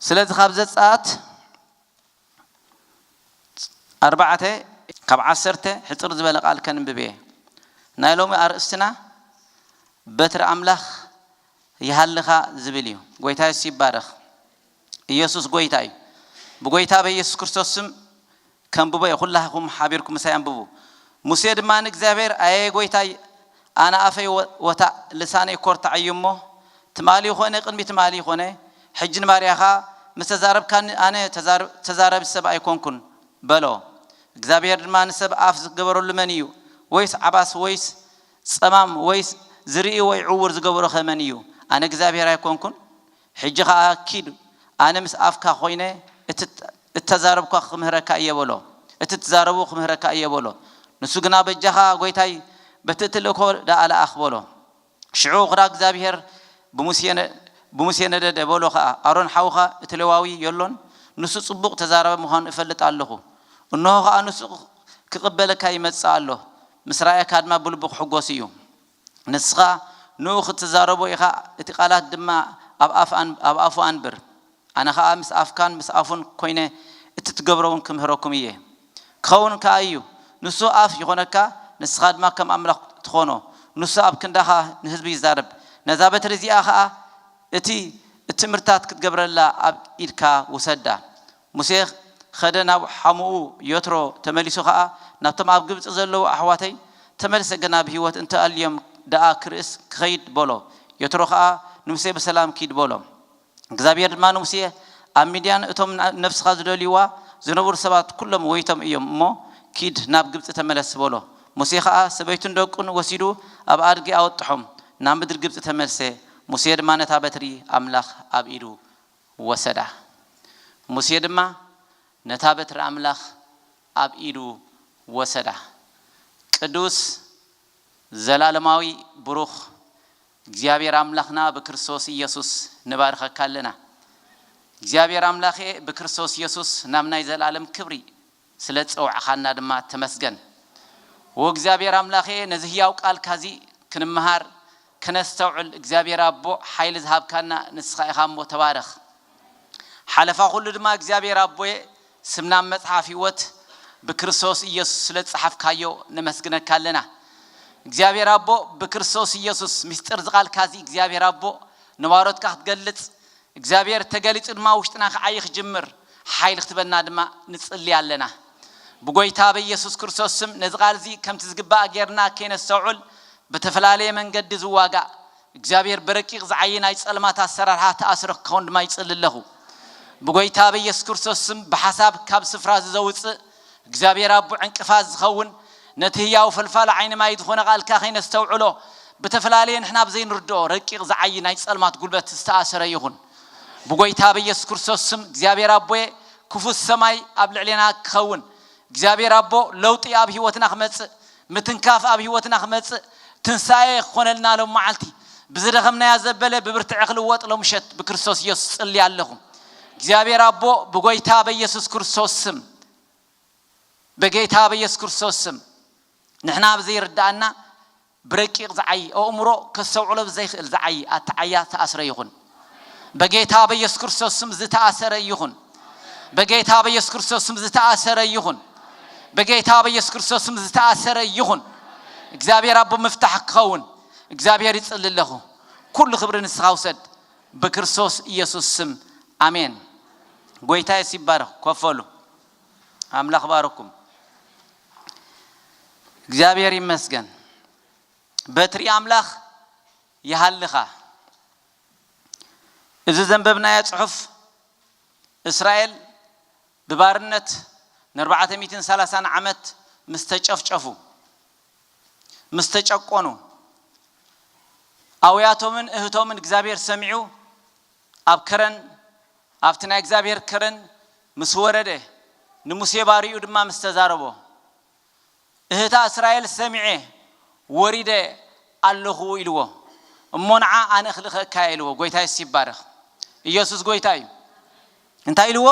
ስለዚ ካብ ዘጸኣት ኣርባዕተ ካብ ዓሰርተ ሕጽር ዝበለ ቃል ከንብብ እየ። ናይ ሎሚ ኣርእስትና በትሪ ኣምላኽ ይሃልኻ ዝብል እዩ። ጎይታ የሱስ ይባረኽ። ኢየሱስ ጎይታ እዩ። ብጎይታ በኢየሱስ ክርስቶስ ስም ከንብቦ እየ። ኩላኹም ሓቢርኩም ምሳይ ኣንብቡ። ሙሴ ድማ ንእግዚኣብሔር፣ ኣየ ጎይታይ፣ ኣነ ኣፈይ ወ-፣ ወታእ ልሳነይ ኮርታዓዮ እሞ፣ ትማሊ ይኾነ ቅድሚ ትማሊ ይኾነ፣ ሕጂ ንባርያኻ ምስ ተዛረብካኒ ኣነ ተዛር-፣ ተዛራቢ ሰብ ኣይኮንኩን በሎ። እግዚኣብሔር ድማ፣ ንሰብ ኣፍ ዝገበረሉ መን እዩ? ወይስ ዓባስ ወይስ ጸማም ወይስ ዝርኢ ወይ ዕውር ዝገበሮኸ መን እዩ? ኣነ እግዚኣብሔር ኣይኮንኩን? ሕጂ ኸኣ ኪድ፣ ኣነ ምስ ኣፍካ ኾይነ እትት-፣ እተዛረብኳ ክምህረካ እየ በሎ። እትትዛረቡ ክምህረካ እየ በሎ። ንሱ ግና፣ በጃኻ ጐይታይ፣ በቲ እትልእኮ ደኣ ለኣኽ በሎ። ሽዑ ኽዳ እግዚኣብሄር ብሙሴ ነ-፣ ብሙሴ ነደደ፣ በሎ ኸኣ፣ ኣሮን ሓውኻ እቲ ሌዋዊ የሎን? ንሱ ጽቡቕ ተዛራቢ ምዃኑ እፈልጥ ኣለኹ። እንሆ ኸኣ ንሱ ክቕበለካ ይመጽእ ኣሎ፣ ምስ ረኣየካ ድማ ብልቡ ክሕጐስ እዩ። ንስኻ ንእኡ ክትዛረቦ ኢኻ፣ እቲ ቃላት ድማ ኣብ ኣፍ ኣን-፣ ኣብ ኣፉ ኣንብር። ኣነ ኸኣ ምስ ኣፍካን ምስ ኣፉን ኮይነ እቲ ትገብሮ እውን ክምህረኩም እየ። ክኸውን ከኣ እዩ፣ ንሱ ኣፍ ይኾነካ፣ ንስኻ ድማ ከም ኣምላኽ ትኾኖ። ንሱ ኣብ ክንዳኻ ንህዝቢ ይዛረብ። ነዛ በትሪ እዚኣ ኸኣ እቲ ትምህርታት ክትገብረላ ኣብ ኢድካ ውሰዳ። ሙሴ ኸደ፣ ናብ ሓሙኡ ዮትሮ ተመሊሱ ኸኣ፣ ናብቶም ኣብ ግብጺ ዘለዉ ኣሕዋተይ ተመልሰ፣ ግና ብህይወት እንተ ኣልዮም ደኣ ክርእስ ክኸይድ በሎ። ዮትሮ ኸኣ ንሙሴ፣ ብሰላም ኪድ በሎ። እግዚኣብሔር ድማ ንሙሴ፣ ኣብ ሚድያን እቶም ን-፣ ነፍስኻ ዝደልይዋ ዝነበሩ ሰባት ኩሎም ወይቶም እዮም እሞ፣ ኪድ ናብ ግብጺ ተመለስ በሎ። ሙሴ ኸኣ ሰበይቱን ደቁን ወሲዱ ኣብ ኣድጊ ኣወጥሖም፣ ናብ ምድሪ ግብጺ ተመልሰ። ሙሴ ድማ ነታ በትሪ ኣምላኽ ኣብ ኢዱ ወሰዳ። ሙሴ ድማ ነታ በትሪ ኣምላኽ ኣብ ኢዱ ወሰዳ። ቅዱስ ዘላለማዊ ብሩኽ እግዚኣብሔር ኣምላኽና፣ ብክርስቶስ ኢየሱስ ንባርኸካ ኣለና። እግዚኣብሔር ኣምላኸ፣ ብክርስቶስ ኢየሱስ ናብ ናይ ዘላለም ክብሪ ስለ ዝጸውዕኻና ድማ ተመስገን። ወእግዚኣብሔር ኣምላኸ፣ ነዚ ህያው ቃልካ እዚ ክንመሃር፣ ክነስተውዕል እግዚኣብሔር ኣቦ ሓይሊ ዝሃብካና ንስኻ ኢኻ እሞ ተባረኽ። ሓለፋ ኩሉ ድማ እግዚኣብሔር ኣቦየ፣ ስምና ኣብ መጽሓፍ ህይወት ብክርስቶስ ኢየሱስ ስለ ዝጸሓፍካዮ ነመስግነካ ኣለና። እግዚኣብሔር ኣቦ፣ ብክርስቶስ ኢየሱስ ምስጢር ዝቓልካ እዚ እግዚኣብሔር ኣቦ ንባሮትካ ክትገልጽ፣ እግዚኣብሔር ተገሊጹ ድማ ውሽጥና ክዓዪ ክጅምር ሓይሊ ክትበና ድማ ንጽሊ ኣለና። ብጎይታ በኢየሱስ ክርስቶስ ስም ነዚ ቃል እዚ ከምቲ ዝግባእ ጌርና ከይነስተውዕል ብተፈላለየ መንገዲ ዝዋጋእ እግዚኣብሔር ብረቂቕ ዝዓዪ ናይ ጸልማት ኣሰራርሓ ተኣስረ ክኸውን ድማ ይጽሊ ኣለኹ። ብጎይታ በኢየሱስ ክርስቶስ ስም ብሓሳብ ካብ ስፍራ እዚ ዘውጽእ እግዚኣብሔር ኣቦ ዕንቅፋት ዝኸውን ነቲ ህያው ፈልፋሊ ዓይኒ ማይ ዝኾነ ቃልካ ከይነስተውዕሎ ብተፈላለየ ንሕና ብዘይንርድኦ ረቂቕ ዝዓዪ ናይ ጸልማት ጉልበት ዝተኣሰረ ይኹን። ብጎይታ በኢየሱስ ክርስቶስ ስም እግዚኣብሔር ኣቦየ ክፉት ሰማይ ኣብ ልዕሌና ክኸውን እግዚኣብሔር ኣቦ ለውጢ ኣብ ህይወትና ክመጽእ ምትንካፍ ኣብ ህይወትና ክመጽእ ትንሳኤ ክኾነልና ሎም መዓልቲ ብዝደኸምናያ ዘበለ ብብርትዐ ክልወጥ ሎም ምሸት ብክርስቶስ ኢየሱስ ጽሊ ኣለኹ። እግዚኣብሔር ኣቦ ብጎይታ በኢየሱስ ክርስቶስ ስም ብጌታ በኢየሱስ ክርስቶስ ስም ንሕና ብዘይርድኣና ብረቂቕ ዝዓዪ ኣእምሮ ከስተውዕሎ ብዘይክእል ዝዓዪ ኣተዓያ ተኣስረ ይኹን። በጌታ በኢየሱስ ክርስቶስ ስም ዝተኣሰረ ይኹን። በጌታ በኢየሱስ ክርስቶስ ስም ዝተኣሰረ ይኹን። በጌታ በኢየሱስ ክርስቶስ ስም ዝተኣሰረ ይኹን። እግዚኣብሔር ኣቦ ምፍታሕ ክኸውን እግዚኣብሔር ይጽሊ ኣለኹ። ኩሉ ክብሪ ንስኻ ውሰድ። ብክርስቶስ ኢየሱስ ስም ኣሜን። ጎይታ የሱስ ይባረኽ። ኮፈሉ። ኣምላኽ ባረኩም። እግዚኣብሔር ይመስገን። በትሪ ኣምላኽ ይሃልኻ። እዚ ዘንበብናዮ ጽሑፍ እስራኤል ብባርነት ንኣርባዕተ ሚእትን ሰላሳን ዓመት ምስ ተጨፍጨፉ፣ ምስ ተጨቆኑ፣ ኣውያቶምን እህቶምን እግዚኣብሔር ሰሚዑ ኣብ ከረን፣ ኣብቲ ናይ እግዚኣብሔር ከረን ምስ ወረደ፣ ንሙሴ ባሪኡ ድማ ምስ ተዛረቦ፣ እህታ እስራኤል ሰሚዐ ወሪደ ኣለኹ ኢልዎ። እሞ ንዓ ኣነ ክልኸካ እየ ኢልዎ። ጎይታ የሱስ ይባረኽ። ኢየሱስ ጎይታ እዩ። እንታይ ኢልዎ?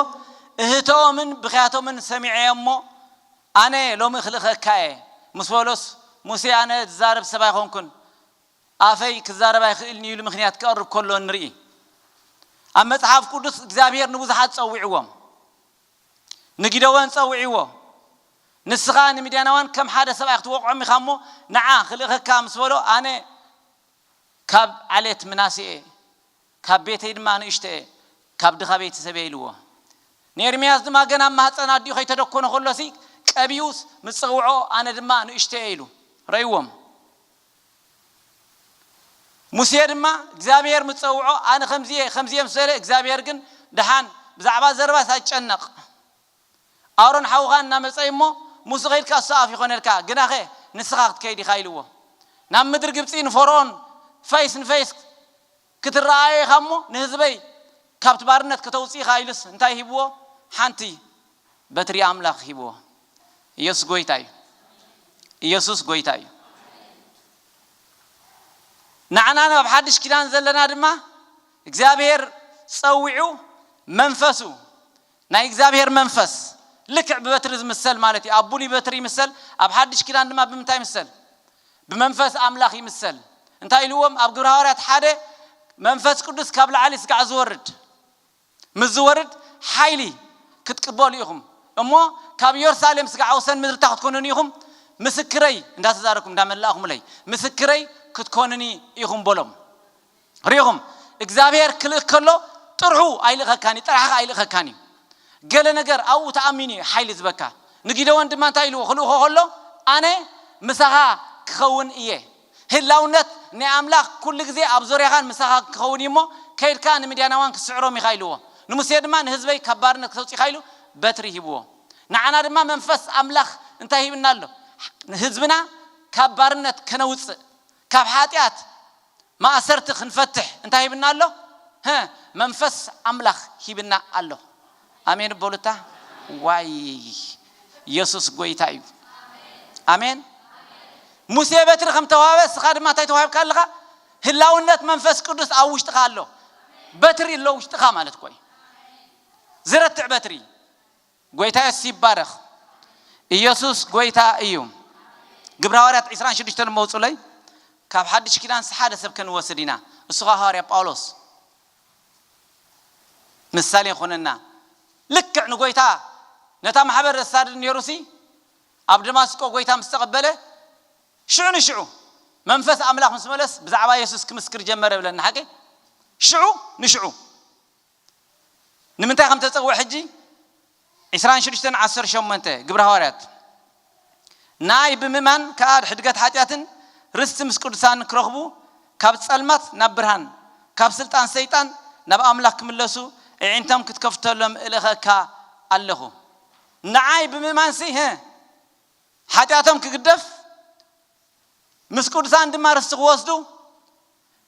እህቶምን ብኽያቶምን ሰሚዐ እሞ ኣነ ሎሚ ክልኸካ እየ ምስ በሎስ፣ ሙሴ ኣነ ዝዛረብ ሰብ ኣይኮንኩን፣ ኣፈይ ክዛረብ ኣይኽእልን እዩ ኢሉ ምኽንያት ክቐርብ ከሎ ንርኢ። ኣብ መጽሓፍ ቅዱስ እግዚኣብሔር ንብዙሓት ጸዊዕዎም። ንጊደዎን ጸዊዕዎ። ንስኻ ንምድያናውያን ከም ሓደ ሰብኣይ ክትወቕዖም ኢኻ እሞ፣ ንዓ ክልእኸካ ምስ በሎ፣ ኣነ ካብ ዓሌት ምናሴ እየ፣ ካብ ቤተይ ድማ ንእሽቶ እየ፣ ካብ ድኻ ቤተሰብ እየ ኢልዎ። ንኤርምያስ ድማ ገና ኣብ ማህፀን ኣዲኡ ከይተደኮነ ከሎሲ ቀቢኡስ ምስ ጸውዖ ኣነ ድማ ንእሽቶ እየ ኢሉ ረእይዎም። ሙሴ ድማ እግዚኣብሔር ምስ ጸውዖ ኣነ ከምዚ እየ፣ ከምዚ እየ ምስ በለ እግዚኣብሔር ግን ደሓን ብዛዕባ ዘረባስ ኣይጨነቕ። ኣሮን ሓውኻ እናመጸ እሞ ሙሴ ከይድካ እሱ ኣፍ ይኾነልካ፣ ግናኸ ንስኻ ክትከይድ ኢኻ ኢልዎ። ናብ ምድሪ ግብጺ ንፈርኦን ፈይስ ንፈይስ ክትረኣየ ኢኻ እሞ ንህዝበይ ካብቲ ባርነት ከተውጽእ ኢኻ ኢሉስ እንታይ ሂብዎ? ሓንቲ በትሪ ኣምላኽ ሂብዎ። ኢየሱስ ጎይታ እዩ። ኢየሱስ ጎይታ እዩ። ንዓና ኣብ ሓድሽ ኪዳን ዘለና ድማ እግዚኣብሔር ጸዊዑ መንፈሱ ናይ እግዚኣብሔር መንፈስ ልክዕ ብበትሪ ዝምሰል ማለት እዩ። ኣብ ብሉይ በትሪ ይምሰል፣ ኣብ ሓድሽ ኪዳን ድማ ብምንታይ ይምሰል? ብመንፈስ ኣምላኽ ይምሰል። እንታይ ኢልዎም? ኣብ ግብረ ሃዋርያት ሓደ መንፈስ ቅዱስ ካብ ላዕሊ ስጋዕ ዝወርድ ምስ ዝወርድ ሓይሊ ክትቅበሉ ኢኹም እሞ ካብ ኢየሩሳሌም ስጋዕ ወሰን ምድርታ ክትኮኑኒ ኢኹም ምስክረይ እንዳተዛረብኩም እንዳመላእኹምለይ ምስክረይ ክትኮኑኒ ኢኹም በሎም። ሪኹም እግዚኣብሔር ክልእክ ከሎ ጥርሑ ኣይልእኸካን እዩ፣ ጥራሕኻ ኣይልእኸካን እዩ። ገለ ነገር ኣብኡ ተኣሚኑ እዩ ሓይሊ ዝበካ። ንጊደዎን ድማ እንታይ ኢልዎ ክልእኾ ከሎ ኣነ ምሳኻ ክኸውን እየ። ህላውነት ናይ ኣምላኽ ኩሉ ግዜ ኣብ ዙርያኻን ምሳኻ ክኸውን እዩ እሞ ከይድካ ንምድያናውያን ክትስዕሮም ኢኻ ኢልዎ። ንሙሴ ድማ ንህዝበይ ካብ ባርነት ክተውፅእ ኢኻ ኢሉ በትሪ ሂብዎ። ንዓና ድማ መንፈስ ኣምላኽ እንታይ ሂብና ኣሎ? ህዝብና ካብ ባርነት ከነውፅእ ካብ ሓጢኣት ማእሰርቲ ክንፈትሕ እንታይ ሂብና ኣሎ? መንፈስ ኣምላኽ ሂብና ኣሎ። ኣሜን በሉታ። ዋይ ኢየሱስ ጎይታ እዩ። ኣሜን። ሙሴ በትሪ ከም ተዋህበ እስኻ ድማ እንታይ ተዋሂብካ ኣለኻ? ህላውነት መንፈስ ቅዱስ ኣብ ውሽጥኻ ኣሎ። በትሪ ኣሎ ውሽጥኻ ማለት እኮ እዩ። ዝረትዕ በትሪ። ጎይታ የሱስ ይባረኽ። ኢየሱስ ጎይታ እዩ። ግብረ ሃዋርያት ዕስራን ሽዱሽተን መውፁለይ። ካብ ሓድሽ ኪዳን ሓደ ሰብ ከንወስድ ኢና። እሱ ኸዓ ሃዋርያ ጳውሎስ ምሳሌ ይኾነና። ልክዕ ንጎይታ ነታ ማሕበር ዘሳድድ ነይሩ ሲ ኣብ ደማስቆ ጎይታ ምስ ተቐበለ ሽዑ ንሽዑ መንፈስ ኣምላኽ ምስ መለስ ብዛዕባ የሱስ ክምስክር ጀመረ ብለና ሓቂ ሽዑ ንሽዑ ንምንታይ ከም ተጸውዐ ሕጂ ዕስራን ሽዱሽተን ዓሰርተ ሸሞንተ ግብረ ሃዋርያት ናይ ብምእማን ከኣ ሕድገት ሓጢኣትን ርስቲ ምስ ቅዱሳን ክረኽቡ ካብ ጸልማት ናብ ብርሃን ካብ ስልጣን ሰይጣን ናብ ኣምላኽ ክምለሱ ኣዒንቶም ክትከፍተሎም እልእኸካ ኣለኹ። ንዓይ ብምእማንሲ ህ ሓጢኣቶም ክግደፍ ምስ ቅዱሳን ድማ ርስቲ ክወስዱ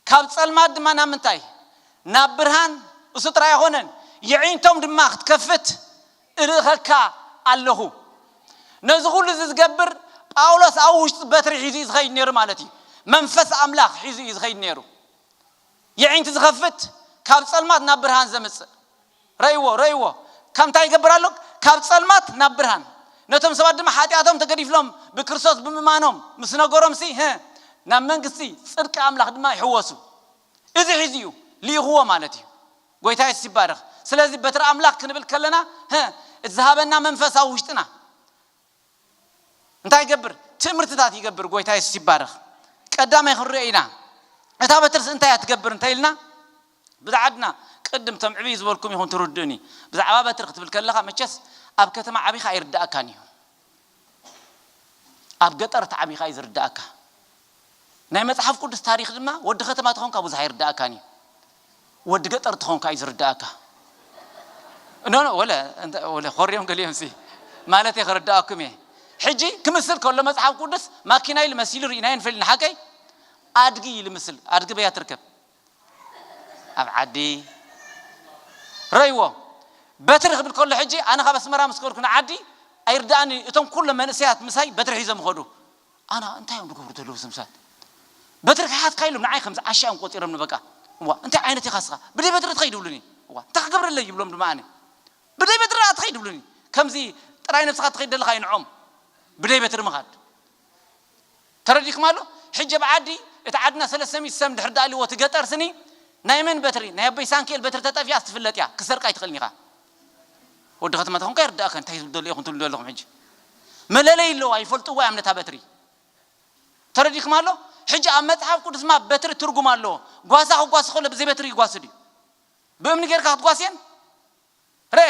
ካብ ጸልማት ድማ ናብ ምንታይ ናብ ብርሃን እሱ ጥራይ ኣይኮነን የዒንቶም ድማ ክትከፍት እልእኸካ ኣለኹ። ነዚ ኩሉ እዚ ዝገብር ጳውሎስ ኣብ ውሽጢ በትሪ ሒዙ እዩ ዝኸይድ ነይሩ ማለት እዩ። መንፈስ ኣምላኽ ሒዙ እዩ ዝኸይድ ነይሩ። የዒንቲ ዝኸፍት ካብ ጸልማት ናብ ብርሃን ዘምጽእ ረእይዎ ረእይዎ ካብ እንታይ ይገብር ኣሎ? ካብ ጸልማት ናብ ብርሃን። ነቶም ሰባት ድማ ሓጢኣቶም ተገዲፍሎም ብክርስቶስ ብምእማኖም ምስ ነገሮም ሲ ህ ናብ መንግስቲ ጽድቂ ኣምላኽ ድማ ይሕወሱ። እዚ ሒዙ እዩ ልኢኽዎ ማለት እዩ። ጎይታ የሱስ ይባረኽ። ስለዚ በትሪ ኣምላኽ ክንብል ከለና ህ እቲ ዝሃበና መንፈስ ኣብ ውሽጥና እንታይ ይገብር? ትእምርትታት ይገብር። ጎይታ የሱስ ይባረኽ። ቀዳማይ ክንሪኦ ኢና። እታ በትርስ እንታይ እያ ትገብር እንተ ኢልና ብዛዕድና ቅድም ቶም ዕብይ ዝበልኩም ይኹን ትርድእኒ። ብዛዕባ በትሪ ክትብል ከለኻ መቸስ ኣብ ከተማ ዓቢኻ ኣይርዳእካን እዩ። ኣብ ገጠር ተዓቢኻ እዩ ዝርዳእካ። ናይ መጽሓፍ ቅዱስ ታሪኽ ድማ ወዲ ከተማ ተኾንካ ብዙሕ ኣይርዳእካን እዩ። ወዲ ገጠር ተኾንካ እዩ ዝርዳእካ። ኖ ኖ ወለ እንተ ወለ ኾርዮም ገሊዮም ሲ ማለት እየ ክርዳእኩም እየ። ሕጂ ክምስል ከሎ መጽሓፍ ቅዱስ ማኪና ኢሉ መሲሉ ርኢናዮ ንፈልጥ ንሓቀይ ኣድጊ ኢሉ ምስል ኣድጊ በያ ትርከብ ኣብ ዓዲ ረይዎ በትሪ ክብል ከሎ ሕጂ ኣነ ካብ ኣስመራ ምስ ከድኩ ንዓዲ ኣይርዳእኒ እቶም ኩሎም መንእሰያት ምሳይ በትሪ ሒዞም ይኸዱ ኣና እንታይ እዮም ዝገብሩ ዘለዉ ስምሳት በትሪ ክሓትካ ኢሎም ንዓይ ከምዚ ዓሻ እዮም ቆፂሮም ንበቃ እዋ እንታይ ዓይነት ኢኻ ስኻ ብደይ በትሪ ትኸይድ ይብሉኒ እዋ እንታይ ክገብረለይ ይብሎም ድማ ኣነ ብደይ በትሪ ትኸይድ ይብሉኒ ከምዚ ጥራይ ነብስኻ ትኸይድ ዘለኻ ይንዖም ብደይ በትሪ ምኻድ ተረዲኩም ኣሎ ሕጂ ኣብ ዓዲ እቲ ዓድና ሰለስተ ሚእቲ ሰብ ድሕር ዳኣልዎ እቲ ገጠር ስኒ ናይ መን በትሪ? ናይ ኣቦይ ሳንኪኤል በትሪ ተጠፊኣስ ትፍለጥ እያ። ክሰርቃ ኣይትኽእልን ኢኻ። ወዲ ከተማ ተኾንካ ይርዳእካ። እንታይ ትብሉ ደሎ ኢኹም ትብሉ ደለኹም ሕጂ? መለለይ ኣለዋ፣ ይፈልጥዋ እዮም ነታ በትሪ። ተረዲእኩም ኣሎ? ሕጂ ኣብ መጽሓፍ ቅዱስ ድማ በትሪ ትርጉም ኣለዎ። ጓሳ ክጓስ ከሎ ብዘይ በትሪ ይጓስ ድዩ? ብእምኒ ጌርካ ክትጓስየን? ርኤ።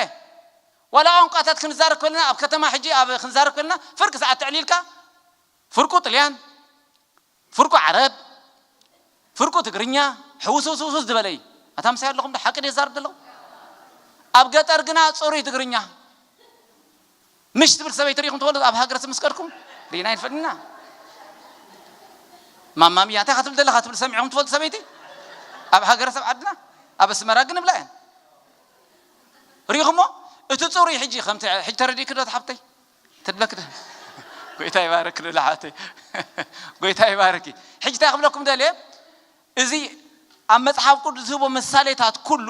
ዋላ ቋንቋታት ክንዛረብ ከለና፣ ኣብ ከተማ ሕጂ ኣብ ክንዛረብ ከለና፣ ፍርቂ ሰዓት ተዕሊልካ፣ ፍርቁ ጥልያን፣ ፍርቁ ዓረብ፣ ፍርቁ ትግርኛ፣ ሕውስውስውስ ዝበለ እዩ። ኣታ ምሳይ ኣለኹም ዶ ሓቂ ድየ ዝዛረብ ዘለኹ? ኣብ ገጠር ግና ጽሩይ ትግርኛ። ምሽ ትብል ሰበይቲ ርኢኹም ትፈልጡ? ኣብ ሃገረ ሰብ ምስ ከድኩም ርኢና ኣይንፈልጥና። ማማ ሚያ እንታይ ክትብል ዘለኻ ትብል ሰሚዕኹም ትፈልጡ ሰበይቲ? ኣብ ሃገረ ሰብ ዓድና፣ ኣብ ኣስመራ ግን ንብላ እየን። ርኢኹሞ? እቲ ጽሩይ ሕጂ ከምቲ ሕጂ ተረዲእኪ ዶ ትሓብተይ? ትድለክ ዶ? ጎይታ ይባርክ ዶ ለሓተይ? ጎይታ ይባርክ። ሕጂ እንታይ ክብለኩም ደልየ? እዚ ኣብ መጽሓፍ ቅዱስ ዝህቦ ምሳሌታት ኩሉ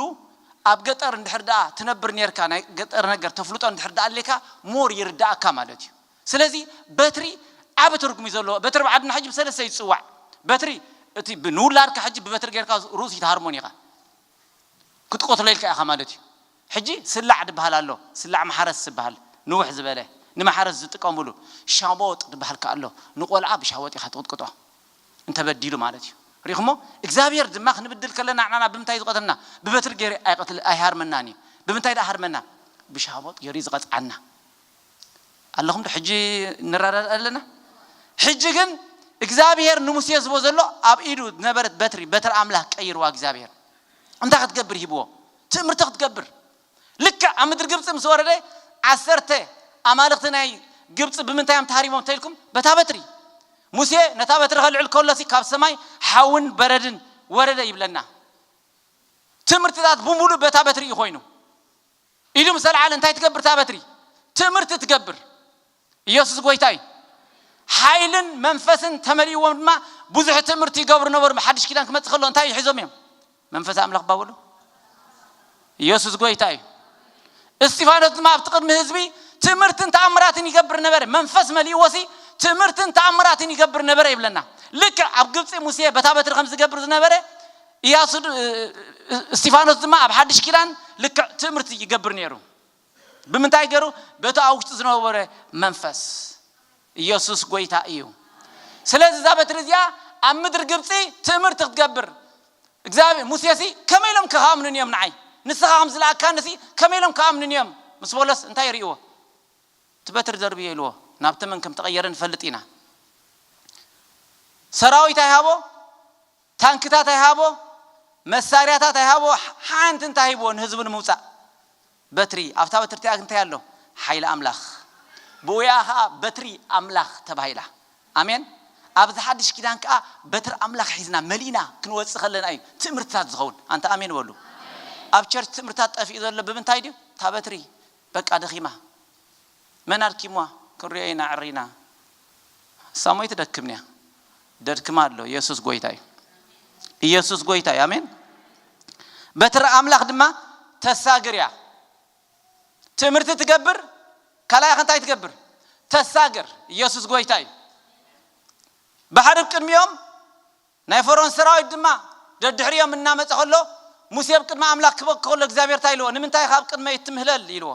ኣብ ገጠር እንድሕር ደኣ ትነብር ኔርካ፣ ናይ ገጠር ነገር ተፍልጦ እንድሕር ደኣ ኣሌካ፣ ሞር ይርዳእካ ማለት እዩ። ስለዚ በትሪ ዓቢ ትርጉም እዩ ዘለዎ። በትሪ ብዓድና ሕጂ ብሰለስተ ይጽዋዕ። በትሪ እቲ ብ-፣ ንውላድካ ሕጂ ብበትሪ ጌርካ ርእሱ ይትሃርሞን ኢኻ። ክትቆትሎ ኢልካ ኢኻ ማለት እዩ። ሕጂ ስላዕ ዝበሃል ኣሎ። ስላዕ መሓረስ ዝበሃል ንውሕ ዝበለ ንመሓረስ ዝጥቀሙሉ። ሻቦጥ ዝበሃል ከኣ ኣሎ። ንቆልዓ ብሻቦጥ ኢኻ ትቕጥቅጦ። እንተበዲሉ ማለት እዩ። ሪኹሞ? እግዚኣብሔር ድማ ክንብድል ከለና ንዓና ብምንታይ ዝቐተልና? ብበትሪ ገይሩ ኣይቐትል-፣ ኣይሃርመናን እዩ። ብምንታይ ደኣ ሃርመና? ብሻቦጥ ገይሩ እዩ ዝቐጽዓና። ኣለኹም ዶ? ሕጂ ንረዳዳእ ኣለና። ሕጂ ግን እግዚኣብሔር ንሙሴ ዝቦ ዘሎ ኣብ ኢዱ ዝነበረት በትሪ፣ በትሪ ኣምላኽ ቀይርዋ እግዚኣብሔር። እንታይ ክትገብር ሂብዎ? ትእምርቲ ክትገብር። ልክዕ ኣብ ምድሪ ግብፂ ምስ ወረደ፣ ዓሰርተ ኣማልኽቲ ናይ ግብፂ ብምንታይ እዮም ተሃሪሞም ተይልኩም? በታ በትሪ። ሙሴ ነታ በትሪ ከልዕል ከሎሲ ካብ ሰማይ ሓውን በረድን ወረደ ይብለና። ትምህርትታት ብምሉእ በታ በትሪ እዩ ኮይኑ። ኢዱ ምስ ኣልዓለ እንታይ ትገብር እታ በትሪ? ትምህርቲ ትገብር። ኢየሱስ ጎይታ እዩ። ሓይልን መንፈስን ተመሊእዎም ድማ ብዙሕ ትምህርቲ ይገብሩ ነበሩ። ብሓድሽ ኪዳን ክመጽእ ከሎ እንታይ ሒዞም እዮም? መንፈስ ኣምላኽ ባበሉ። ኢየሱስ ጎይታ እዩ። እስጢፋኖስ ድማ ኣብቲ ቅድሚ ህዝቢ ትምህርትን ተኣምራትን ይገብር ነበረ። መንፈስ መሊእዎሲ ትምህርትን ተኣምራትን ይገብር ነበረ ይብለና። ልክዕ ኣብ ግብፂ ሙሴ በታ በትሪ ከም ዝገብር ዝነበረ ኢያሱ ድ-፣ እስጢፋኖስ ድማ ኣብ ሓድሽ ኪዳን ልክዕ ትምህርቲ ይገብር ነይሩ። ብምንታይ ገይሩ? በቲ ኣብ ውሽጡ ዝነበረ መንፈስ። ኢየሱስ ጎይታ እዩ። ስለዚ እዛ በትሪ እዚኣ ኣብ ምድሪ ግብፂ ትምህርቲ ክትገብር እግዚኣብሔር፣ ሙሴሲ ከመይ ኢሎም ክኣምኑን እዮም ንዓይ? ንስኻ ከም ዝለኣካንሲ ከመይ ኢሎም ክኣምኑን እዮም? ምስ በሎስ እንታይ ይርእይዎ? እቲ በትሪ ዘርብዮ ኢልዎ። ናብ ተመን ከም ተቐየረ ንፈልጥ ኢና። ሰራዊት ኣይሃቦ፣ ታንክታት ኣይሃቦ፣ መሳርያታት ኣይሃቦ፣ ሓንቲ እንታይ ሂብዎ ንህዝቡ ንምውፃእ? በትሪ። ኣብታ በትሪ እቲኣ እንታይ ኣሎ? ሓይሊ ኣምላኽ። ብኡያ ኸዓ በትሪ ኣምላኽ ተባሂላ። ኣሜን። ኣብዚ ሓድሽ ኪዳን ከኣ በትሪ ኣምላኽ ሒዝና መሊእና ክንወፅእ ከለና እዩ ትምህርትታት ዝኸውን። ኣንታ ኣሜን በሉ። ኣብ ቸርች ትምህርትታት ጠፊኡ ዘሎ ብምንታይ ድዩ? እታ በትሪ በቃ ደኺማ። መን ኣድኪምዋ? ክንሪኦ ኢና ዕሪና። እሳሞ ኣይትደክምን እያ። ደድክማ ኣሎ። ኢየሱስ ጎይታ እዩ። ኢየሱስ ጎይታ እዩ። ኣሜን። በትሪ ኣምላኽ ድማ ተሳግር እያ። ትምህርቲ ትገብር፣ ካልኣይ እንታይ ትገብር? ተሳግር። ኢየሱስ ጎይታ እዩ። ባሕሪ ብ ቅድሚኦም፣ ናይ ፈርዖን ሰራዊት ድማ ደድሕሪኦም እናመጸ ከሎ፣ ሙሴ ኣብ ቅድሚ ኣምላኽ ክበኪ ከሎ እግዚኣብሔር እንታይ ኢልዎ? ንምንታይ ካብ ቅድመይ ትምህለል? ኢልዎ።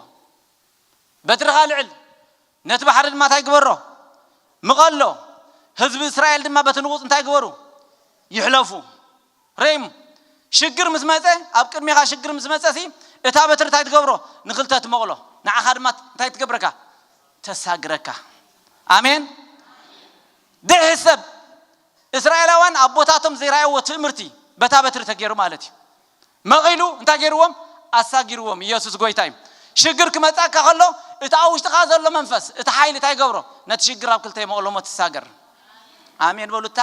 በትርኻ ልዕል፣ ነቲ ባሕሪ ድማ እንታይ ግበሮ? ምቐሎ። ህዝቢ እስራኤል ድማ በቲ ንቑጽ እንታይ ግበሩ? ይሕለፉ። ርኢም፣ ሽግር ምስ መጸ፣ ኣብ ቅድሜኻ ሽግር ምስ መጸሲ፣ እታ በትሪ እንታይ ትገብሮ? ንኽልተ ትመቕሎ። ንዓኻ ድማ እንታይ ትገብረካ? ተሳግረካ። ኣሜን። ድሒ ሰብ እስራኤላውያን ኣቦታቶም ዘይረኣይዎ ትእምርቲ በታ በትሪ ተገይሩ ማለት እዩ። መቒሉ እንታይ ገይርዎም? ኣሳጊርዎም። ኢየሱስ ጎይታ እዩ። ሽግር ክመጻካ ከሎ፣ እቲ ኣብ ውሽጥኻ ዘሎ መንፈስ፣ እቲ ሓይሊ እንታይ ይገብሮ? ነቲ ሽግር ኣብ ክልተ ይመቕሎ እሞ ትሳገር። ኣሜን በሉታ።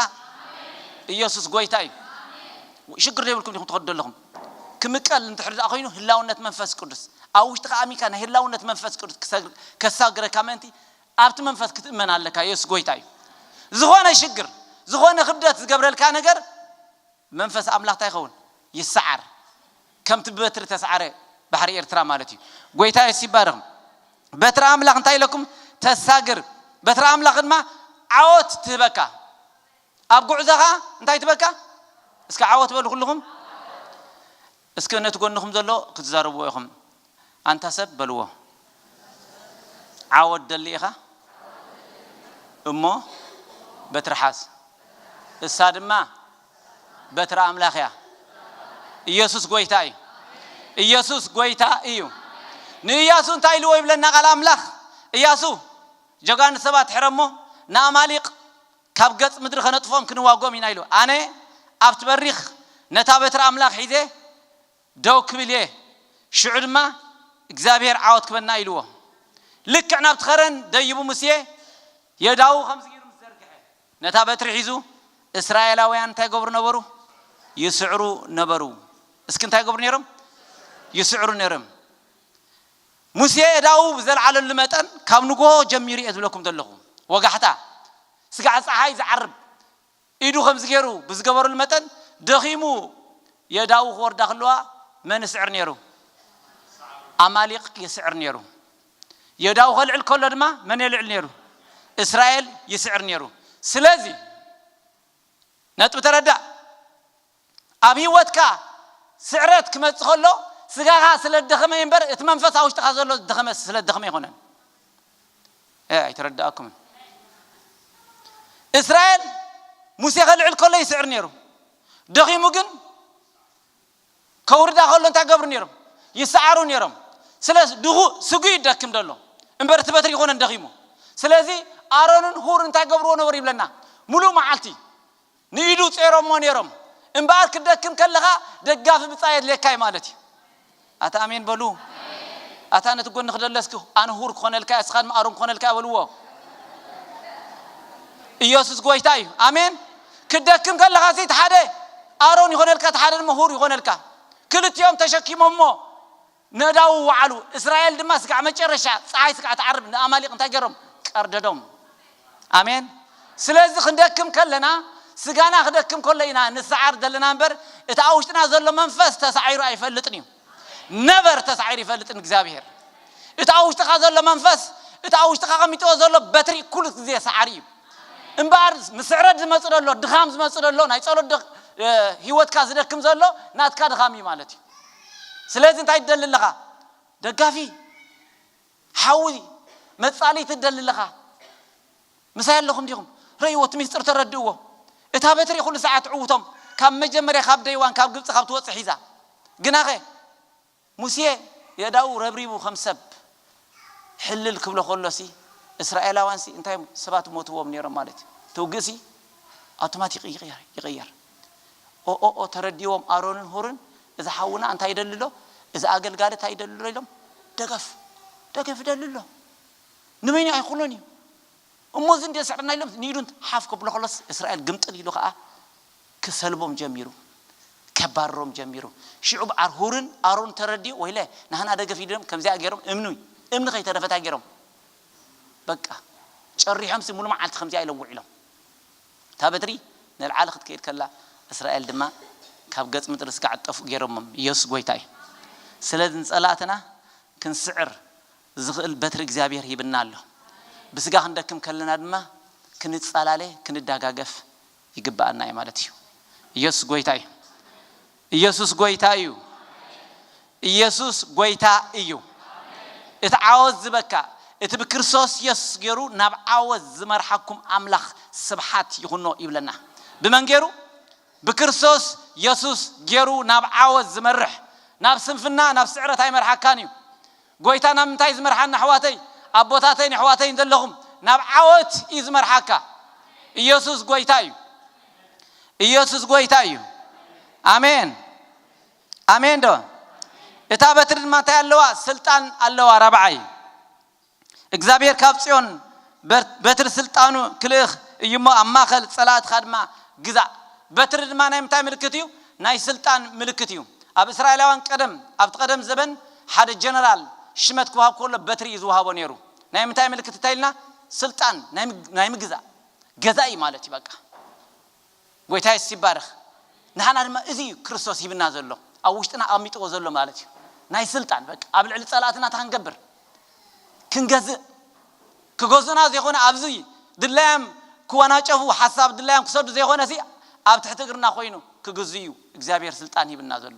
ኢየሱስ ጎይታ እዩ። ሽግር ዘይብልኩም ዲኹም ትኸዱ ዘለኹም? ክምቀል እንድሕር ደኣ ኮይኑ ህላውነት መንፈስ ቅዱስ፣ ኣብ ውሽጥኻ ኣሚንካ ናይ ህላውነት መንፈስ ቅዱስ ክሰግ-፣ ከሳግረካ ምእንቲ ኣብቲ መንፈስ ክትእመን ኣለካ። ኢየሱስ ጎይታ እዩ። ዝኾነ ሽግር፣ ዝኾነ ክብደት ዝገብረልካ ነገር መንፈስ ኣምላኽ እንታይ ይኸውን? ይሰዓር። ከምቲ ብበትሪ ተሰዓረ ባሕሪ ኤርትራ ማለት እዩ። ጎይታ የሱስ ይባረኽ። በትሪ ኣምላኽ እንታይ ኢለኩም? ተሳግር። በትሪ ኣምላኽ ድማ ዓወት ትህበካ። ኣብ ጉዕዞኻ እንታይ ትበካ? እስከ ዓወት በሉ ኩልኹም። እስኪ ነቲ ጎንኹም ዘሎ ክትዛረብዎ ኢኹም። ኣንታ ሰብ በልዎ፣ ዓወት ደሊ ኢኻ እሞ በትሪ ሓዝ። እሳ ድማ በትሪ ኣምላኽ እያ። ኢየሱስ ጎይታ እዩ። ኢየሱስ ጎይታ እዩ። ንኢያሱ እንታይ ኢልዎ ይብለና ቃል ኣምላኽ? ኢያሱ ጀጋኑ ሰባት ሕረሞ ንኣማሊቕ ካብ ገጽ ምድሪ ከነጥፍኦም ክንዋጎም ኢና ኢሉ። ኣነ ኣብቲ በሪኽ ነታ በትሪ ኣምላኽ ሒዘ ደው ክብል እየ፣ ሽዑ ድማ እግዚኣብሔር ዓወት ክበና ኢልዎ። ልክዕ ናብቲ ኸረን ደይቡ ሙሴ የዳዉ ከምዚ ገይሩ ምስ ዘርግሐ ነታ በትሪ ሒዙ እስራኤላውያን እንታይ ገብሩ ነበሩ? ይስዕሩ ነበሩ። እስኪ እንታይ ገብሩ ነይሮም? ይስዕሩ ነይሮም። ሙሴ የዳዉ ብዘልዓለሉ መጠን ካብ ንግሆ ጀሚሩ እየ ዝብለኩም ዘለኹ። ወጋሕታ ስጋዕ ፀሓይ ዝዓርብ ኢዱ ከምዚ ገይሩ ብዝገበሩሉ መጠን ደኺሙ የዳዉ ክወርዳ ከለዋ መን ይስዕር ነይሩ? ኣማሊቕ ይስዕር ነይሩ። የዳዉ ከልዕል ከሎ ድማ መን የልዕል ነይሩ? እስራኤል ይስዕር ነይሩ። ስለዚ ነጥቢ ተረዳእ። ኣብ ህይወትካ ስዕረት ክመጽእ ከሎ ስጋኻ ስለ ደኸመ እምበር እቲ መንፈስ ኣብ ውሽጥኻ ዘሎ ደኸመ ስለ ደኸመ ኣይኮነን። እ፣ ኣይተረዳእኩምን። እስራኤል ሙሴ ከልዕል ከሎ ይስዕር ነይሩ። ደኺሙ ግን ከውርዳ ከሎ እንታይ ገብሩ ነይሮም? ይሰዓሩ ነይሮም። ስለዚ ድኹ ስጉ ይደክም ደሎ እምበር እቲ በትሪ ይኮነን ደኺሙ። ስለዚ ኣሮንን ሁር እንታይ ገብርዎ ነበሩ ይብለና? ሙሉእ መዓልቲ ንኢዱ ጼሮሞ ነይሮም። እምበኣር ክደክም ከለኻ ደጋፊ ብጻይ የድልየካ እዩ ማለት እዩ። ኣታ ኣሜን በሉ። ኣታ ነቲ ጎንኺ ደለስኪ ኣነ ሁር ክኾነልካ እየ፣ እስኻ ድማ ኣሮን ክኾነልካ እየ በልዎ። ኢየሱስ ጎይታ እዩ። ኣሜን። ክደክም ከለኻ እዚ እቲ ሓደ ኣሮን ይኾነልካ፣ እቲ ሓደ ድማ ሁር ይኾነልካ። ክልቲኦም ተሸኪሞሞ ነዳው ወዓሉ። እስራኤል ድማ ስጋዕ መጨረሻ ፀሓይ ስጋዕ ትዓርብ ንኣማሊቅ እንታይ ገይሮም? ቀርደዶም። ኣሜን። ስለዚ ክንደክም ከለና ስጋና ክደክም ከሎ ኢና ንሰዓር ዘለና እምበር እቲ ኣብ ውሽጥና ዘሎ መንፈስ ተሳዒሩ ኣይፈልጥን እዩ። ነበር ተሳዒሩ ይፈልጥን እግዚኣብሔር። እቲ ኣብ ውሽጥኻ ዘሎ መንፈስ፣ እቲ ኣብ ውሽጥኻ ቀሚጥዎ ዘሎ በትሪ ኩሉ ግዜ ሰዓሪ እዩ። እምበኣር ምስዕረት ዝመፅ ዘሎ፣ ድኻም ዝመፅ ዘሎ፣ ናይ ጸሎት ድኽ- እ፣ ህይወትካ ዝደክም ዘሎ ናትካ ድኻም እዩ ማለት እዩ። ስለዚ እንታይ ትደሊ ኣለኻ? ደጋፊ፣ ሓዊ፣ መጻሊ ትደሊ ኣለኻ። ምሳይ ኣለኹም ዲኹም? ረእይዎ፣ እቲ ሚስጥር ተረድእዎ። እታ በትሪ ኩሉ ሰዓት ትዕውቶም፣ ካብ መጀመርያ ካብ ደይዋን ካብ ግብፂ ካብ ትወፅእ ሒዛ። ግናኸ ሙሴ የእዳዉ ረብሪቡ ከም ሰብ ሕልል ክብሎ ከሎሲ እስራኤላውያንሲ እንታይ እዮም? ሰባት ሞትዎም ነይሮም ማለት እዩ። እቲ ውግእሲ ኣውቶማቲክ ይቕየር ይቕየር። ኦ ኦ ኦ ተረዲዎም ኣሮንን ሁርን እዚ ሓውና እንታይ ይደሊ ኣሎ? እዚ ኣገልጋሊ እንታይ ይደሊ ኣሎ ኢሎም ደገፍ ደገፍ ይደሊ ኣሎ። ንመን ኣይኹሎን እዩ እሞ እዚ እንደ ስዕርና ኢሎም ንኢዱን ሓፍ ከብሎ ከሎስ እስራኤል ግምጥል ኢሉ ከዓ ክሰልቦም ጀሚሩ፣ ከባርሮም ጀሚሩ። ሽዑ በዓል ሁርን ኣሮን ተረዲኡ ወይለ ናህና ደገፍ ኢሎም ከምዚኣ ገይሮም እምኒ እምኒ ከይተረፈ እንታይ ገይሮም በቃ ጨሪሖም ሲ ሙሉ መዓልቲ ከምዚኣ ኢሎም ውዒሎም። እታ በትሪ ንልዓሊ ክትከይድ ከላ እስራኤል ድማ ካብ ገጽ ምድሪ ስጋዕ ጠፉ ገይሮሞም። ኢየሱስ ጎይታ እዩ። ስለዚ ንጸላእትና ክንስዕር ዝኽእል በትሪ እግዚኣብሔር ሂብና ኣሎ። ብስጋ ክንደክም ከለና ድማ ክንጸላለ ክንዳጋገፍ ይግብኣና እዩ ማለት እዩ። ኢየሱስ ጎይታ እዩ። ኢየሱስ ጎይታ እዩ። ኢየሱስ ጎይታ እዩ። እቲ ዓወት ዝበካ እቲ ብክርስቶስ የሱስ ገይሩ ናብ ዓወት ዝመርሓኩም ኣምላኽ ስብሓት ይኹኖ ይብለና። ብመን ገይሩ? ብክርስቶስ የሱስ ገይሩ ናብ ዓወት ዝመርሕ። ናብ ስንፍና ናብ ስዕረት ኣይመርሓካን እዩ። ጎይታ ናብ ምንታይ ዝመርሓና ኣሕዋተይ ኣቦታተይን ኣሕዋተይን ዘለኹም ናብ ዓወት እዩ ዝመርሓካ። ኢየሱስ ጎይታ እዩ። ኢየሱስ ጎይታ እዩ። ኣሜን። ኣሜን ዶ? እታ በትሪ ድማ እንታይ ኣለዋ? ስልጣን ኣለዋ። ራብዓይ እግዚኣብሔር ካብ ጽዮን በትሪ ስልጣኑ ክልእኽ እዩ እሞ ኣብ ማእኸል ጸላእትኻ ድማ ግዛእ። በትሪ ድማ ናይ ምንታይ ምልክት እዩ? ናይ ስልጣን ምልክት እዩ። ኣብ እስራኤላውያን ቀደም ኣብቲ ቀደም ዘበን ሓደ ጀነራል ሽመት ክወሃብ ከሎ በትሪ እዩ ዝወሃቦ ነይሩ። ናይ ምንታይ ምልክት እንታይ ኢልና? ስልጣን ናይ ምግዛእ ገዛኢ ማለት እዩ። በቃ ጎይታ የሱስ ይባረኽ። ንሓና ድማ እዚ እዩ ክርስቶስ ሂብና ዘሎ ኣብ ውሽጥና ኣሚጥዎ ዘሎ ማለት እዩ። ናይ ስልጣን በቃ ኣብ ልዕሊ ጸላእትና እንታይ ክንገብር ክንገዝእ ክገዙና ዘይኮነ ኣብዚ ድላዮም ክወናጨፉ ሓሳብ ድላዮም ክሰዱ ዘይኮነ ሲ ኣብ ትሕቲ እግርና ኮይኑ ክግዙ እዩ እግዚኣብሔር ስልጣን ሂብና ዘሎ።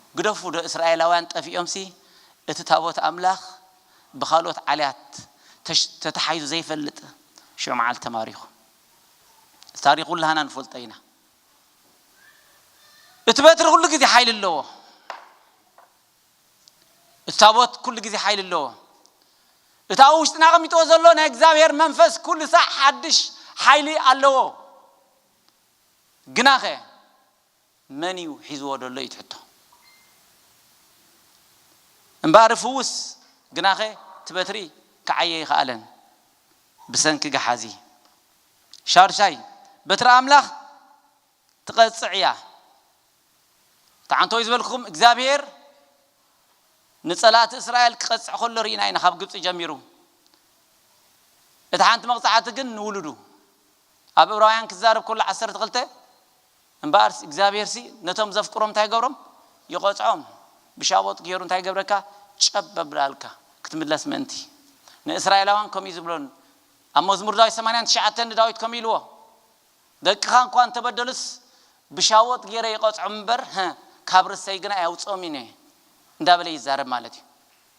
ግደፉ ዶ እስራኤላውያን ጠፊኦምሲ፣ እቲ ታቦት ኣምላኽ ብኻልኦት ዓልያት ተሽ-፣ ተተሓይዙ ዘይፈልጥ ሽዑ መዓልቲ ተማሪኹ። እቲ ታሪኽ ኩላህና ንፈልጦ ኢና። እቲ በትሪ ኩሉ ግዜ ሓይሊ ኣለዎ። እቲ ታቦት ኩሉ ግዜ ሓይሊ ኣለዎ። እቲ ኣብ ውሽጥና ኣቐሚጥዎ ዘሎ ናይ እግዚኣብሔር መንፈስ ኩሉ ሳዕ ሓድሽ ሓይሊ ኣለዎ። ግናኸ መን እዩ ሒዝዎ ዘሎ እዩ እቲ ሕቶ። እምበኣር ፍውስ ግናኸ እቲ በትሪ ክዓየ ይኸኣለን ብሰንኪ ገሓዚ። ሻድሻይ፣ በትሪ ኣምላኽ ትቐጽዕ እያ። ተዓንተው ዝበልኩም እግዚኣብሔር ንጸላእቲ እስራኤል ክቐጽዕ ከሎ ርኢና ኢና፣ ካብ ግብጺ ጀሚሩ። እቲ ሓንቲ መቕጻዕቲ ግን ንውሉዱ። ኣብ ዕብራውያን ክዛረብ ከሎ ዓሰርተ ክልተ፣ እምበኣርስ እግዚኣብሔርሲ ነቶም ዘፍቅሮም እንታይ ይገብሮም? ይቐጽዖም። ብሻቦጥ ገይሩ እንታይ ይገብረካ? ጨብ ኣብላልካ ክትምለስ ምእንቲ። ንእስራኤላውያን ከምኡ እዩ ዝብሎን። ኣብ መዝሙር ዳዊት ሰማንያን ትሽዓተን ንዳዊት ከምኡ ኢልዎ፣ ደቅኻ እንኳ እንተበደሉስ ብሻቦጥ ገይረ ይቐጽዖም እምበር፣ ህ፣ ካብ ርሰይ ግና ኣየውጽኦም ኢነ እንዳበለ ይዛረብ ማለት እዩ።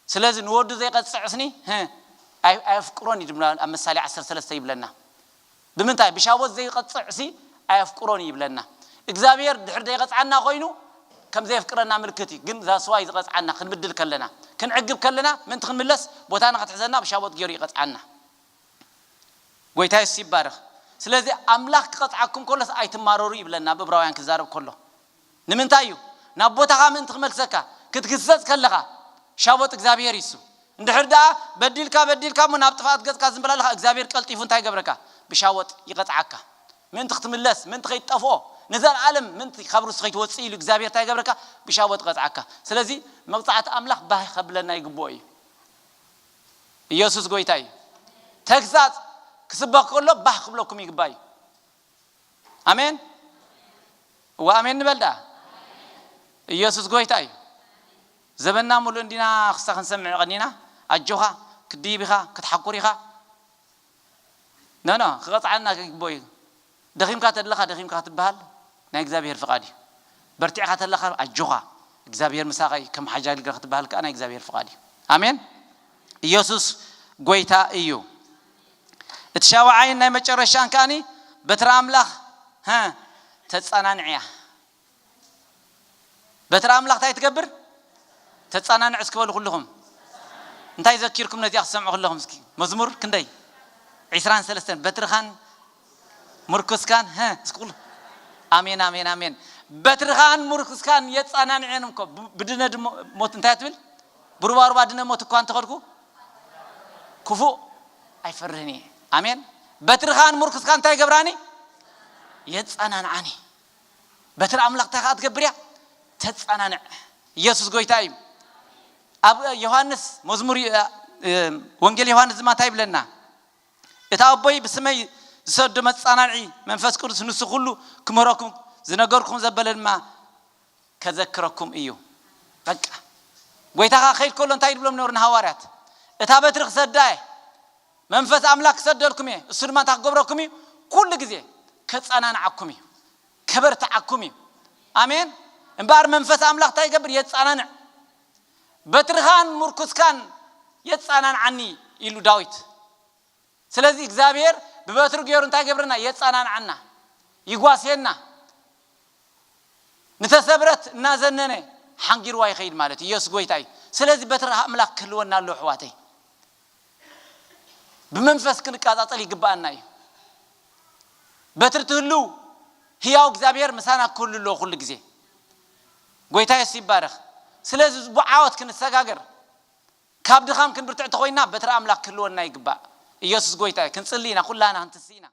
ስለዚ ንወዱ ዘይቐጽዕስኒ፣ ህ፣ ኣይ-፣ ኣየፍቅሮን እዩ ድማ ኣብ ምሳሌ ዓሰርተ ሰለስተ ይብለና። ብምንታይ? ብሻቦት ዘይቐጽዕሲ ኣየፍቅሮን እዩ ይብለና። እግዚኣብሔር ድሕር ዘይቐጽዓና ኮይኑ ከም ዘየፍቅረና ምልክት እዩ። ግን ዛስዋይ ዝቐጽዓና ክንብድል ከለና፣ ክንዕግብ ከለና፣ ምእንቲ ክንምለስ ቦታና ክትሕዘና ብሻቦት ገይሩ ይቐጽዓና። ጎይታ የሱስ ይባረኽ። ስለዚ ኣምላኽ ክቐጽዓኩም ከሎስ ኣይትማረሩ ይብለና ኣብ ዕብራውያን ክዛረብ ከሎ። ንምንታይ እዩ? ናብ ቦታኻ ምእንቲ ክመልሰካ፣ ክትግሰጽ ከለኻ፣ ሻቦጥ እግዚኣብሔር ይሱ። እንድሕር ደኣ በዲልካ፣ በዲልካ እሞ ናብ ጥፍኣት ገጽካ ዝምበላለኻ፣ እግዚኣብሔር ቀልጢፉ እንታይ ይገብረካ? ብሻቦጥ ይቐጽዓካ። ምእንቲ ክትምለስ፣ ምእንቲ ከይትጠፍኦ፣ ንዘለኣለም ምእንቲ ካብ ርስቱ ከይትወጽእ ኢሉ እግዚኣብሔር እንታይ ይገብረካ? ብሻቦጥ ይቐጽዓካ። ስለዚ መቕጻዕቲ ኣምላኽ ባህ ከብለና ይግብኦ እዩ። ኢየሱስ ጎይታ እዩ። ተግሳጽ ክስበኽ ከሎ ባህ ክብለኩም ይግባእ እዩ። ኣሜን። እዋ ኣሜን ንበል ደኣ። ኢየሱስ ጎይታ እዩ። ዘበና ሙሉእ እንዲና ክሳ ክንሰምዕ ቀኒና፣ ኣጆኻ፣ ክትድይብ ኢኻ፣ ክትሓኩር ኢኻ። ኖ፣ ኖ፣ ክቐጽዓና ይግብኦ እዩ። ደኺምካ ተለኻ ደኺምካ ክትበሃል ናይ እግዚኣብሔር ፍቓድ እዩ። በርቲዕካ ተለኻ ኣጆኻ፣ እግዚኣብሔር ምሳኻ እዩ፣ ከም ሓጃል ኢልካ ክትበሃል ከኣ ናይ እግዚኣብሔር ፍቓድ እዩ። ኣሜን። ኢየሱስ ጎይታ እዩ። እቲ ሻውዓይን ናይ መጨረሻን ከኣኒ በትሪ ኣምላኽ፣ ሀ፣ ተጸናንዕያ። በትሪ ኣምላኽ እንታይ ትገብር? ተጸናንዕ እስኪ በሉ ኩልኹም። እንታይ ዘኪርኩም ነዚኣ ክትሰምዑ ከለኹም እስኪ? መዝሙር ክንደይ? ዒስራን ሰለስተን። በትርኻን ምርኩስካን፣ ሀ፣ እስኪ ኩሉ። ኣሜን፣ ኣሜን፣ ኣሜን። በትርኻን ምርኩስካን የጸናንዕን እኮ። ብ-፣ ብድነ ድሞ-፣ ሞት እንታይ ትብል? ብሩባሩባ ድነ ሞት እኳ እንተኸድኩ ክፉእ ኣይፈርህን እየ። ኣሜን። በትርኻን ምርኩስካን እንታይ ይገብራኒ? የጸናንዓኒ። በትሪ ኣምላኽ እንታይ ከኣ ትገብር እያ? ተጸናንዕ። ኢየሱስ ጎይታ እዩ። ኣብ ዮሃንስ መዝሙር፣ እ፣ እ፣ ወንጌል ዮሃንስ ድማ እንታይ ይብለና? "እቲ ኣቦይ ብስመይ ዝሰዶ መጸናንዒ መንፈስ ቅዱስ ንሱ ኩሉ ክምህረኩም ዝነገርኩም ዘበለ ድማ ከዘክረኩም እዩ።" በቃ። ጎይታ ከኣ ከይድ ከሎ እንታይ ይብሎም ነበሩ ንሃዋርያት? "እታ በትሪ ክሰዳ እየ፣ መንፈስ ኣምላኽ ክሰደልኩም እየ፣ እሱ ድማ እንታይ ክገብረኩም እዩ? ኩሉ ግዜ ከጸናንዓኩም እዩ፣ ከበርትዓኩም እዩ።" ኣሜን። እምበኣር መንፈስ ኣምላኽ እንታይ ይገብር? የጸናንዕ። "በትርኻን ምርኩስካን የጸናንዓኒ" ኢሉ ዳዊት። ስለዚ እግዚኣብሔር ብበትሩ ገይሩ እንታይ ይገብረና? የጸናንዓና፣ ይጓስየና። ንተሰብረት እናዘነነ ሓንጊርዋ ይኸይድ ማለት እዩ። ኢየሱስ ጎይታ እዩ። ስለዚ በትሪ ኣምላኽ ክህልወና ኣለዎ ኣሕዋተይ። ብመንፈስ ክንቃጻጸል ይግብኣና እዩ። በትሪ ትህሉ ህያው እግዚኣብሔር ምሳና ክህሉ ኣለዎ ኩሉ ግዜ። ጎይታ የሱስ ይባረኽ። ስለዚ ብዓወት ክንሰጋገር፣ ካብ ድኻም ክንብርትዕ ተኾይንና በትሪ ኣምላኽ ክህልወና ይግባእ። ኢየሱስ ጎይታ እዩ። ክንጽሊ ኢና፣ ኩላና ክንትስእ ኢና።